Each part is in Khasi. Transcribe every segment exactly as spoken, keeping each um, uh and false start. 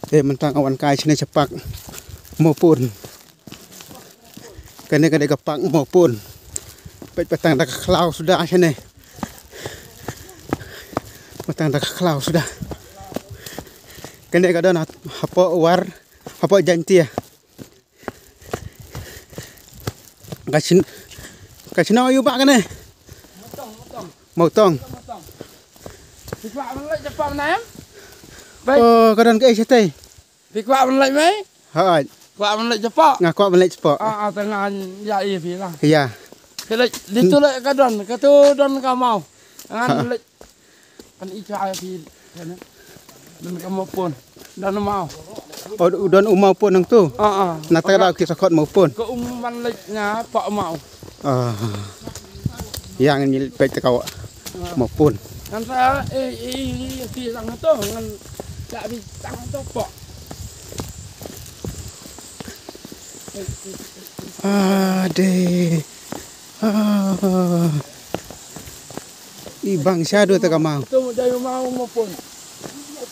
Eh, mynta nga wan kai shane sha park Mawpun. Kane ka dei ka park Mawpun. Peit ba tang da ka khlaw suda shane. Ba tang da ka khlaw suda. Kane ka don hap-, hapoh War, hapoh Jaintia. Ka shin-, ka shnong aïu bah kane? Mawtong. Phi kwah ban leit shapoh mynta em? Beit. Oh, ka don kaei shatei? Phi kwah ban leit mei? Hooid. Kwah ban leit shapoh? Nga kwah ban leit shapoh. Ah, ah, te ngan ïa ïa phi lah. Ïa. Phi leit, dei tu leit ka don, katu don ka maw. Ngan leit. Kan i chwa phi, kan. Don ka Mawpun. Don u maw. Oh, don u Mawpun nangtu. Ah, ah. Na ta ka daw ki sa khot Mawpun. Ka um ban leit na pa maw. Ah. Ïa ngan ïa peit te ka Mawpun. Ngan sa, eh, eh, eh, phi lang to, ngan ïa phi lang to pa. Ah, dei. Ah. I bang shaduh te ka maw. Ito mo dai maw Mawpun.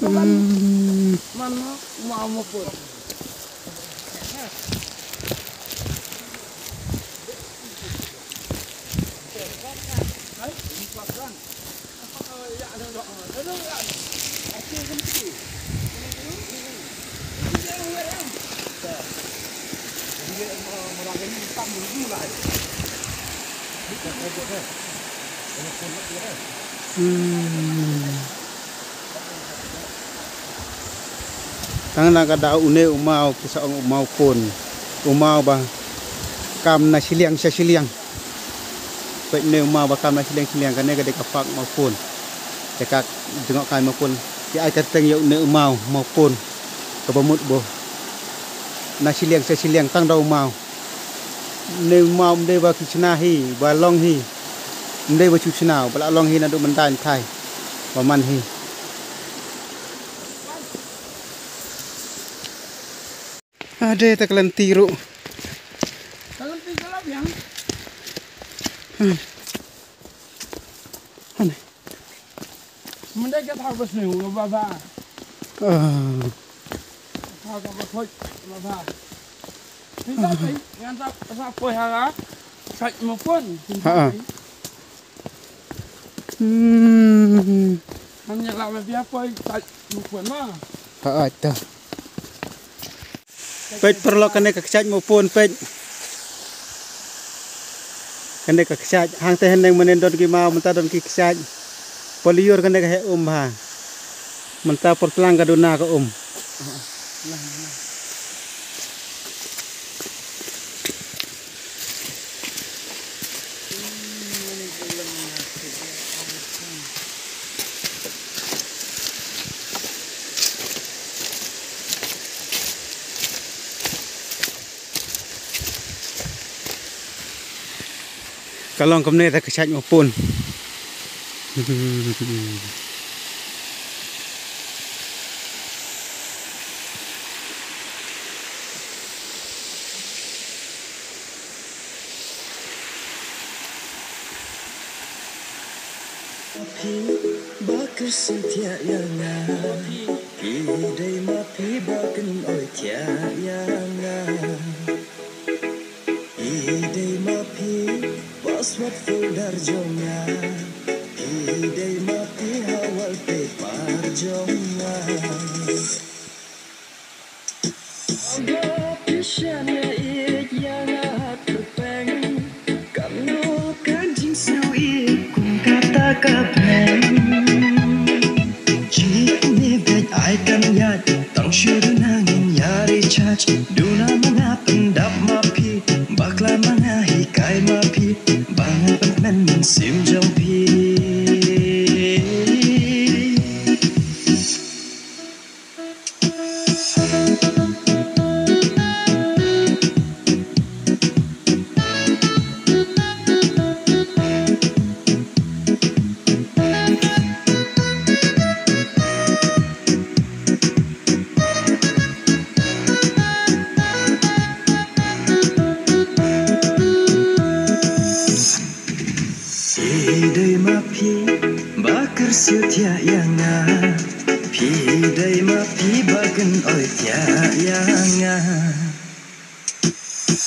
Hmm. Man maw Mawpun. Hmm. Tang na ka daw une u maw ki sa ong u Mawpun. U maw ba kam na shiliang sha shiliang. Peit une u maw ba kam na shiliang shiliang, kane ka dei ka park Mawpun. Te ka jngoh kai Mawpun. Ki ai kyrteng ïa une u maw Mawpun. Kaba mut ba na shiliang sha shiliang tang da u maw. Une u maw um dei ba ki shna hi, ba long hi. Um dei ba shu shna, ba la long hi naduh mynta thai. Ba man hi. Ade ta ka lynti ruh. Ka lynti ka la biang. Hmm. Ane. Mynta ka thaw ba sniew ba ba. Ah. Thaw ka ba khoi ba ba. Mynta phi ngan sa sa poi ha ka. Sa mo pon. Ha. Hmm. Ngan ïa la ba bia poi sa mo pon ma. Ha, ah, ta. Peit paralok, kane ka kshaid Mawpun, peit. Kane ka kshaid, hangta hynne mynnin don ki maw, mynta don ki kshaid. Paliur kane ka heh um bha. Mynta por tlang ka duna ka um. Ka long kumne ta ka kshaid Mawpun. Phi ba kyrsiew thiah ïa nga. Phi dei ma phi ba kynoi thiah ïa nga. Phi dei ma phi password folder jong nga. Phi dei ma phi ha wallpaper jong nga. Shu thiah ïa nga. Phi dei ma phi ba kin oi thiah ïa nga.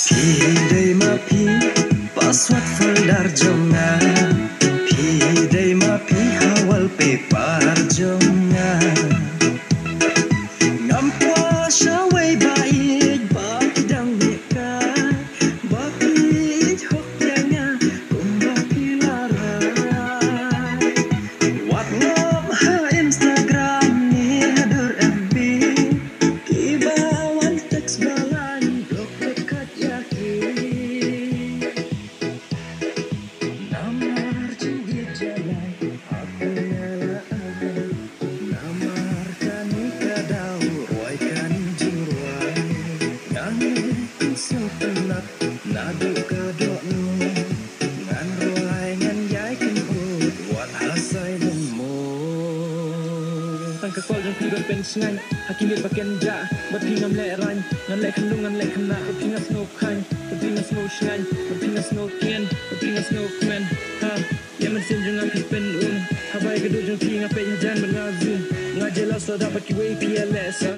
Phi dei ma phi password folder jong nga. Phi dei ma phi ha wallpaper jong nga. Ngam kwah sha wei ba ïeit ba phi dang mih kai. Ba phi ïeit hok ïa nga kumba phi la rai. Wat ngop ha Instagram ne ha dur F B. Kiba wan text ba lain dok dok kat ïa ki. Namar jingïeit jong nga hap ïa la. Namar kane ka daw rwai kane jingrwai. Ngan ïeng sngewtynnat naduh ka dohnud. Ngan rwai ngan ïai kynthoh wat ha silent mode. Tang ka call jong phi ba pynshngaiñ ha ki miet ba ken jah. Bad phi ngam leh raiñ, ngan leh khyndew ngan leh khynnah. Bad phi nga sngew khlaiñ, bad phi nga sngew shngaiñ, bad phi nga sngew tngen, bad phi nga sngew kmen. Ha ïa mynsiem jong nga phi pynum. Haba ïa ka duh jong phi nga peit hajan bad nga zoom. Nga jealous lada bad kiwei phi ïalehsan.